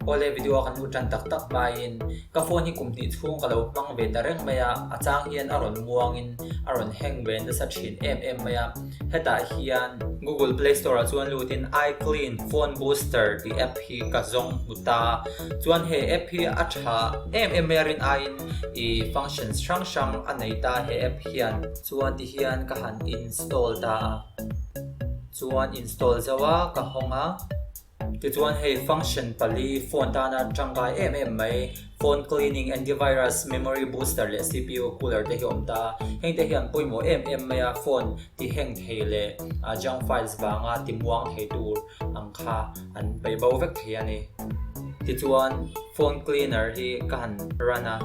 Awle video a kan hmuh tan tak tak hmain ka phone hi kum hnih chhung ka lo hmang ve ta reng mai a, a chang hian a rawn muangin a rawn hang ve nasa thin em em mai a. Hetah hian Google Play Store ah chuan lutin iClean Phone Booster tih app hi ka zawng hmu ta. Chuan he app hi a tha em em mai a rin aiin ih functions hrang hrang a nei ta he app hian. Chuan tihian ka han install ta a. Chuan install zo a ka hawng a. Tichuan hei function pali phone tana tangkai em em mai, phone cleaning, antivirus, memory booster leh cpu cooler te hi a awm ta a. Heng te hian pawimawh em em mai a, phone ti heng thei leh junk files vanga ti muang thei tur ang kha an paih bo vek thei a ni. Tichuan phone cleaner hi ka han run a,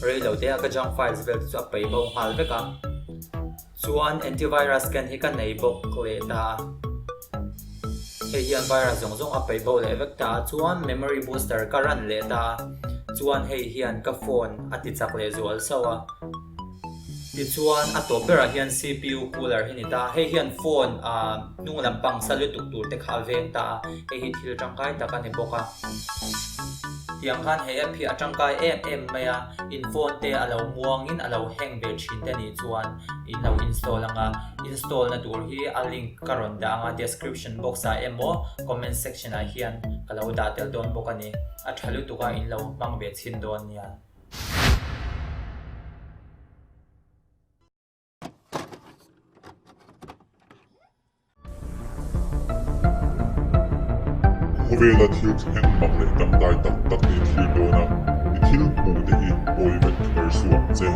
rei lo te a ka junk files vel te chu a paih bo nghal vek a. Chuan antivirus scan hi ka nei bawk leh ta a, hei hian virus zawng zawng a paih bo leh vek ta a, chuan memory booster ka run leh ta a, chuan hei hian ka phone a ti chak leh zual sauh a. Tichuan a tawp berah hian cpu cooler hi ni ta a, hei hian phone ah hnung lampang sa lutuk tur te kha a veng ta a, hei hi thil tangkai tak a ni bawk a. Tiang khan he app hi a tangkai em em mai a, in phone te a lo muangin a lo hang ve thin te nih chuan in lo install ang a, install na tur hi a link ka rawn dah ang a, description box ah emaw comment section ah hian ka lo dah tel dawn bawk a ni, a tha lutuk a in lo hmang ve chhin dawn nia. Khawvela thil thleng mak leh dangdai tak tak i thlir dawn a, i thil hmuh te hi awi vek kher suh ang che.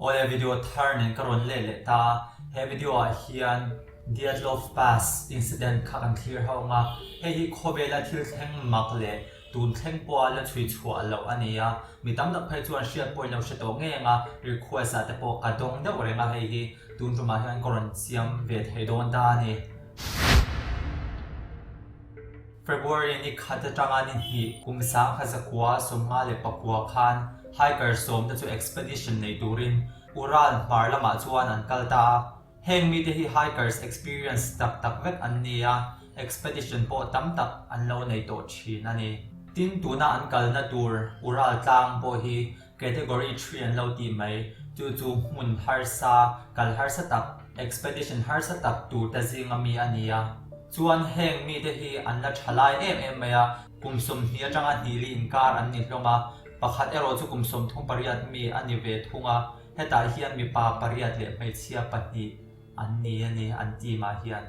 Awle video thar nen ka rawn let leh ta a, he video ah hian Dyatlov Pass incident kha kan thlir ho ang a, hei hi khawvela thil thleng mak leh tun thleng pawha la chhui chhuah loh a ni a, mi tam tak phei chuan hriat pawhin lo hre tawh ngei ang a, request ah te pawh ka dawng deuh reng a hei hi tun tumah hian ka rawn siam ve thei dawn ta a ni. February ni khat atanga ni hnih kum 1904 khan hiker sawmte chu expedition nei turin Ural hmar lamah chuan an kal ta a. Heng mite hi hikers experience tak tak vek an ni a, expedition pawh tam tak an lo nei tawh thin a ni. Tin, tuna an kalna tur Ural tlang pawh hi Category three an lo tih mai, chu chu hmun harsa, kal harsa tak, expedition harsa tak tur te zinga mi a ni a. Chuan heng mite hi an la tha lai em em mai a, kum 20 atanga hnihli inkar an ni hlawm a, pakhat erawh chu kum 38 mi a ni ve thung a, hetah hian mipa pariat leh hmeichhia pahnih an ni a ni an team ah hian.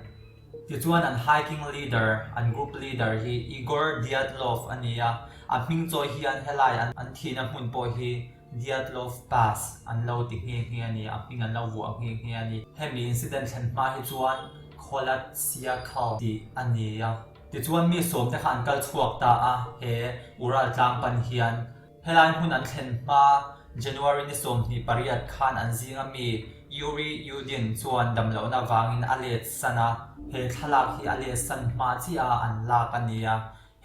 Tichuan an hiking leader, an group leader hi Igor Dyatlov a ni a, a hming chawi hian helai an thihna hmun pawh hi Dyatlov Pass an lo ti nghe nghe a ni, a hming an lo vuah nghe nghe a ni. Hemi incident thlen hma hi chuan Kholat Siakhal tih a ni a. Tichuan mi sawmte kha an kal chhuak ta a, he Ural tlang pan hian Helai hmun an thlen hma January ni 28 khan an zinga mi Yuri Yudin chuan damlohna vangin a let san a, he thlalak hi a let san hma chiah a an lak a ni a,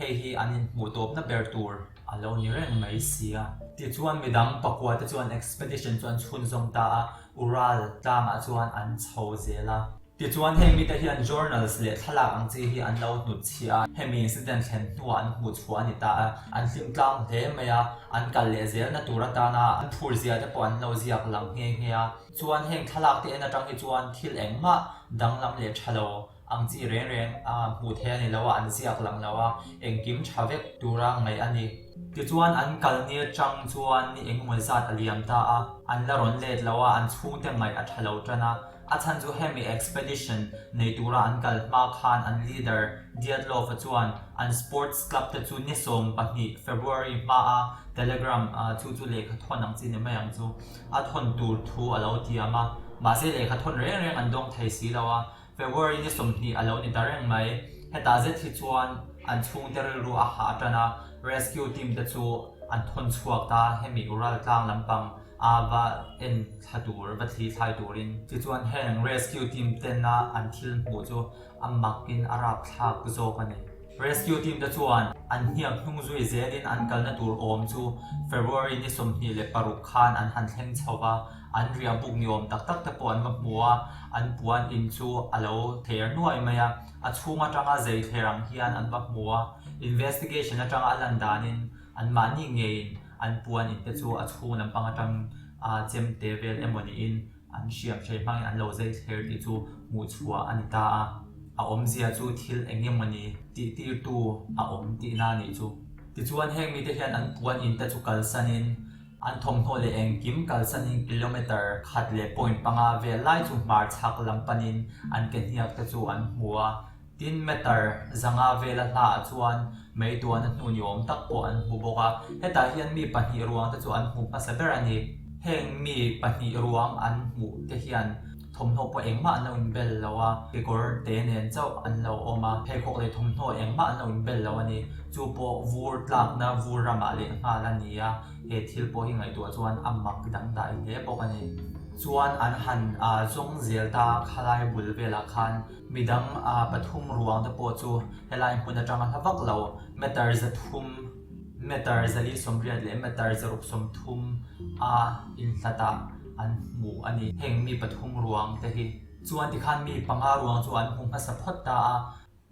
hei hi an inhmuh tawpna ber tur a lo ni reng mai si a. Tichuan midang pakua te chuan expedition chu an chhunzawm ta a, Ural tlangah chuan an chho zel a. Tichuan heng mite hian journals leh thlalak ang chi hi an lo hnutchhiah a, hemi incident thlen hnuah an hmuh chhuah a ni ta a, an hlim tlang hle mai a, an kal leh zelna tur atana an phur zia te pawh an lo ziak lang nghe nghe a. Chuan heng thlalak te en atang hi chuan thil engmah danglam leh tha lo ang chi reng reng a hmuh theih a ni lo a, an ziak lang lo a, engkim tha vek tura ngaih a ni. Tichuan an kal ni atang chuan ni engemaw zat a liam ta a, an la rawn let lo a, an chhungte ngaih a tha lo tan a. A chhan chu hemi expedition nei tura an kal hma khan an leader Dyatlov-a chuan an sports club te chu ni 12 February hmaa telegram chu chu lehkha thawn ang chi ni mai ang chu a thawn tur thu a lo tiam a. Mahse lehkha thawn reng reng an dawng thei si lo a, February ni 20 a lo ni ta reng mai. Hetah zet hi chuan an chhungte rilru a hah tan a, rescue team te chu an thawn chhuak ta hemi Ural tlang lampang. A va en thla tur, va thli thlai turin. Tichuan heng rescue team tena an thil hmuh chu a makin a rapthlak zawk a ni. Rescue team te chuan an hniak hnung zui zelin an kalna tur awm chu February ni 26 khan an han thleng chho va, an riah buk ni awm tak tak te pawh an va hmu a, an puan in chu a lo thler nuai mai a, a chhung atanga zei thler ang hian an va hmu a, investigation atanga a lan danin anmahni ngeiin An puan in te chu a chhung lampang atang a chemte vel emaw niin an hriam hrei hmangin an lo zai thler tih chu hmuh chhuah a ni ta a. A awmzia chu thil eng emawni tih tirtu a awm tihna a nih chu. Tichuan heng mite hian an puan in te chu kalsanin an thawmhnaw leh engkim kalsanin kilometer khat leh point panga vel lai chu hmar chhak lam panin an ke hniak te chu an hmu a. Tin, meter zanga vela hlaah chuan meituana hnu ni awm tak pawh an hmu bawk a, hetah hian mi pahnih ruang te chu an hmu hmasa ber a ni. Heng mi pahnih ruang an hmuh te hian thawmhnaw pawh engmah an lo inbel lo a, kekawr te nen chauh an lo awm a, pheikhawk leh thawmhnaw engmah an lo inbel lo a ni. Chu pawh vur tlakna vur ramah leh nghal a ni a, he thil pawh hi ngaihtuah chuan a mak dangdai hle bawk a ni. Chuan an han zawng zel ta khalai bul velah khan. Midang pathum ruang te pawh chu helai hmun atanga hla vak lo meter 300, meter 480 leh meter 630 a inhlatah an hmu a ni. Heng mi pathum ruang te hi chuan tikhan mi panga ruang chu an hmu hmasa phawt ta a,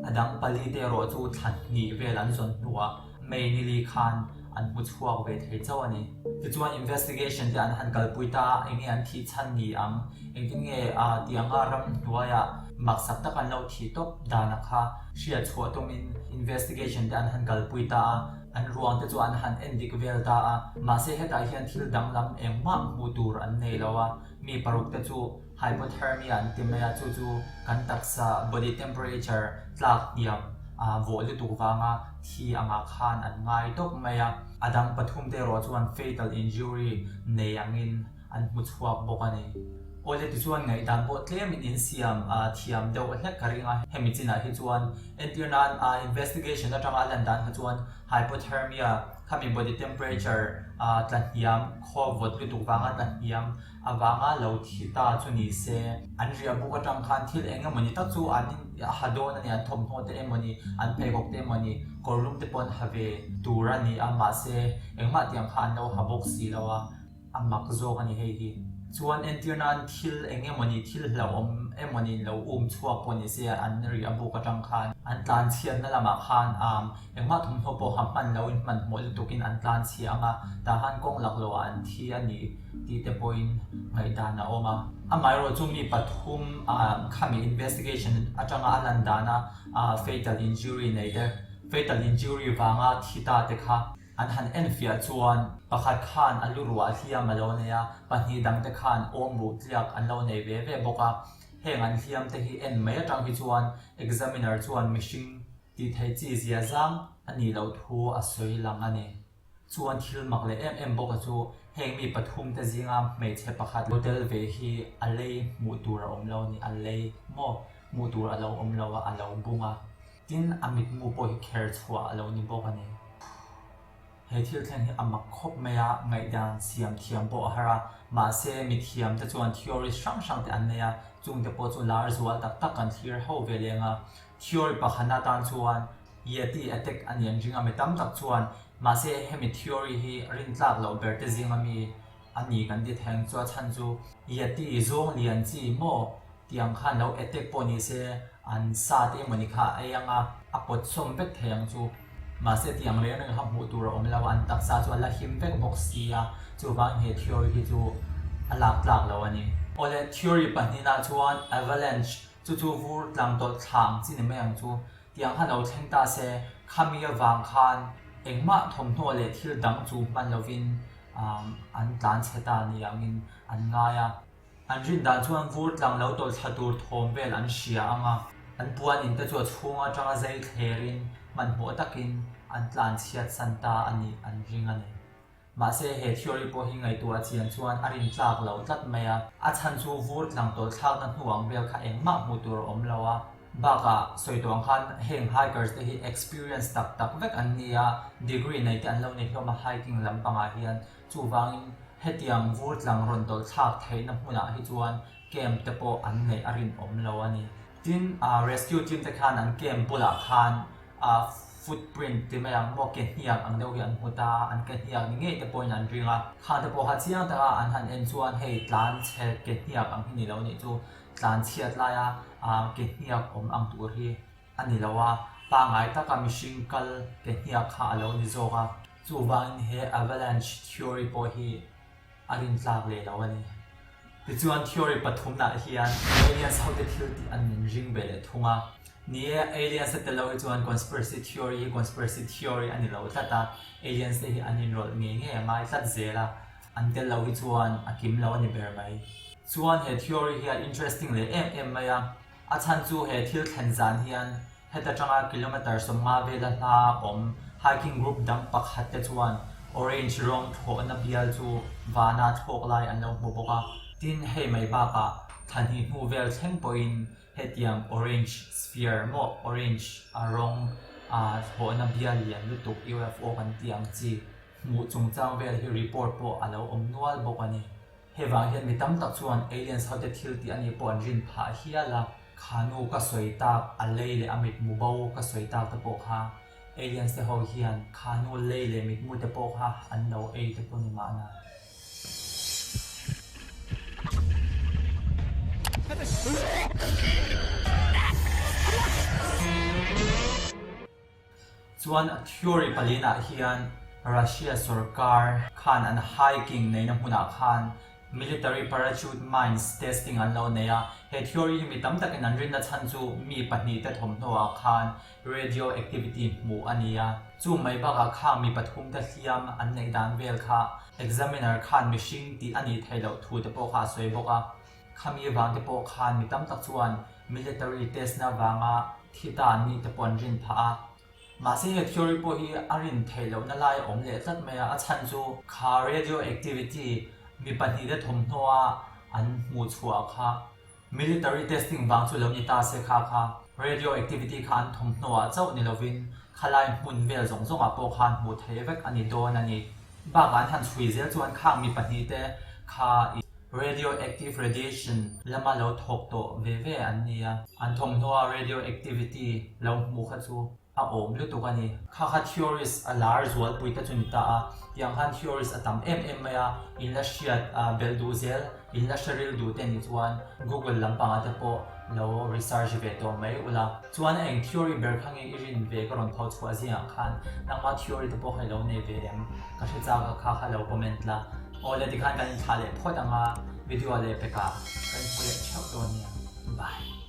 a dang pali te erawh chu thla hnih vel an zawn hnuah May nili khan an hmu chhuak ve thei chauh a ni. Tichuan investigation te an han kalpui ta a, enge an thih chhan ni ang, engtin nge tianga ram hnuaiah maksak tak an lo thih tawp dana kha hriat chhuah tumin investigation te an han kalpui ta a, an ruang te chu an han en dik vel ta a, mahse hetah hian thil danglam engmah hmuh tur an nei lo a, mi paruk te chu Hypothermia an ti mai a, chu chu kan taksa body temperature tlak hniam vawh lutuk vanga thi angah khan an ngai tawp mai a. A dang pathum te erawh chuan fatal injury nei angin an hmu chhuak bawk a ni. Awle tichuan ngaihdan pawh tlemin insiam thiam deuh hlek ka ring a, hemi chinah hi chuan entir nan investigation atanga a lan dan kha chuan hypothermia khami body temperature tla hniam khaw vawt lutuk vanga tla hniam Avanga lo thi ta chu ni se, an riah buk atang khan thil eng emawni tak chu an ha dawn a ni, an thawmhnaw te emawni, an pheikhawk te emawni, kawrlum te pawh an ha ve tur a ni a, mahse engmah tiang kha an lo ha bawk si lo a, a mak zawk a ni hei hi. Chuan entir nan thil eng emawni, thil hlauhawm emawni in lo um chhuak pawh ni se, an riah buk atang khan an tlan chhiatna lamah khan engmah thawmhnaw pawh ha hman lo in hmanhmawh lutukin an tlan chhia ang a, tah khan kawng laklawhah an thi a ni. tih te pawhin ngaihdan a awm a. Amaherawh chu mi pathum khami investigation atanga a lan dana fatal injury nei te, fatal injury vanga thi ta te kha an han enfiah chuan pakhat khan a lu ruah hliam a lo nei a, pahnih dang te khan awm ruh tliak an lo nei ve ve bawk a. Heng an hliam te hi en mai atang hi chuan examiner chuan mihring tih theih chi zia zang a nih loh thu a sawi lang a ni. Chuan thil mak leh em em bawk a chu heng mi pathum te zinga hmeichhe pakhat lo tel ve hi a lei hmuh tur a awm lo a ni, a lei maw hmuh tur a lo awm lo a, a lo bung a, tin a mitmu pawh hi kher chhuah a lo ni bawk a ni. He thil thleng hi a mak khawp mai a, ngaihdan siam thiam pawh a har a, mahse mithiam te chuan theories hrang hrang te an nei a, chung te pawh chu lar zual tak tak kan thlir ho ve leng a, theory pakhatna tan chuan Yeti attack a ni an ring a, mi tam tak chuan mahse hemi theory hi rintlak loh ber te zinga mi a ni kan ti theng chu a chhan chu Yeti zawng lian chi maw tiang khan lo attack pawh ni se an sa te emawni kha a ei anga a pawt sawm vek thei ang chu mahse tiang reng reng kha hmuh tur a awm lo a an taksa chu a la him vek bawk si a chuvangin he theory hi chu a lak tlak lo a ni. Awle theory pahnihna chuan avalanche chu chu vur tlang tawlh thla ang chi ni mai ang chu Tiang khan lo thleng ta se, khami avang khan engmah thawmhnaw leh thil dang chu hman lovin an tlan chhe ta ni angin an ngai a. An rin dan chuan vur tlang lo tawlh thla tur thawm vel an hria ang a, an puan in te chu a chhung atanga zai thlerin hmanhmawh takin an tlan chhiat san ta a nih an ring a ni. Mahse, he theory pawh hi ngaihtuah chian chuan a rin tlak lo tlat mai a. A chhan chu vur tlang tawlh thlakna hnu ang vel kha engmah hmuh tur a awm lo a. Bakah, sawi tawh ang khan heng hikers te hi experience tak tak vek an ni a, degree nei te an lo ni hlawm a hiking lampangah hian. Chuvangin Hetiang vur tlang rawn tawlh thlak theihna hmunah hi chuan camp te pawh an neih a rinawm lo a ni. Tin, rescue team te khan an camp bulah khan footprint ti mai ang maw ke hniak ang deuh hi an hmu ta a, an ke hniak ni ngei te pawhin an ring a. Khang te pawh kha chiang taka an han en chuan hei tlan chhe ke hniak ang hi ni lo nih chu tlan chhiat laia ke hniak awm ang tur hi a ni lo a, pangngai taka mihring kal ke hniak kha a lo ni zawk a. Chuvangin he avalanche theory pawh hi a rintlak leh lo a ni. Tichuan theory pathumnah hian aliens hote thil tih an min ring ve leh thung a. Ni e, aliens te tel lo hi chuan conspiracy theory hi conspiracy theory a ni lo tlat a, aliens te hi an inrawlh ngei ngei a ngai tlat zel a, an tel lo hi chuan a kim lo a ni ber mai. Chuan he theory hi a interesting leh em em mai a, A chhan chu he thil thlen zan hian heta tanga kilometre 50 vela hla awm hiking group dang pakhat te chuan orange rawng thlawhna bial chu vana thlawk lai an lo hmu bawk a. Tin, hei mai bakah thla hnih hnu vel thleng pawhin hetiang orange sphere maw orange rawng thlawhna bial lian lutuk UFO kan tih ang chi hmuh chungchang vel hi report pawh a lo awm nual bawk a ni. Hei vang hian mi tam tak chuan aliens hote thil tih a nih pawh an rin phah hial a, kha nu ka sawi tak a lei leh a mitmu bo ka sawi tak te pawh kha aliens te ho hian kha nu lei leh mitmu te pawh kha an lo ei te pawh ni mahna. Chuan theory palinah hian Russia sorkar khan an hiking neihna hmunah khan military parachute mines testing an lo nei a. He theory hi mi tam takin an rinna chhan chu mi pahnihte thawmhnawah khan radioactivity hmuh a ni a. Chu mai bakah khang mi pathumte hliam an neih dan vel kha examiner khan mihring tih a nih theih loh thu te pawh kha a sawi bawk a. Khami vang te pawh khan mi tam tak chuan military test na vanga thi ta an nih te pawh an rin phah a. Mahse he theory pawh hi a rin theih lohna lai a awm leh tlat mai a, a chhan chu kha radioactivity mi pahnihte thawmhnaw a an hmuh chhuah kha military testing vang chu lo ni ta se kha kha radioactivity kha an thawmhnaw ah chauh ni lovin khalai hmun vel zawng zawng ah pawh khan hmuh theih vek a ni dawn a ni. Bakah an han chhui zel chuan khang mi pahnihte kha i. Radioactive radiation lama lo thawk tawh ve ve an ni a, an thawmhnaw a radioactivity lo hmuh kha chu a awm lutuk a ni. Kha kha theorist a lar zualpui te chu ni ta a, tiang khan theorist a tam em em mai a, in la hriat belh duh zel, in la hre ril duh te ni chuan Google lampangah te pawh lo research ve tawh mai ula. Chuan a eng theory ber kha nge i rin ve ka rawn tho chhuah zingah khan nangma theory te pawh kha i lo nei ve em? Ka hre chak a kha kha lo comment la. Aw le tikhan kan inthlah leh phawt ang a, video leh pekah kan hmu leh theuh dawn nia. Bye.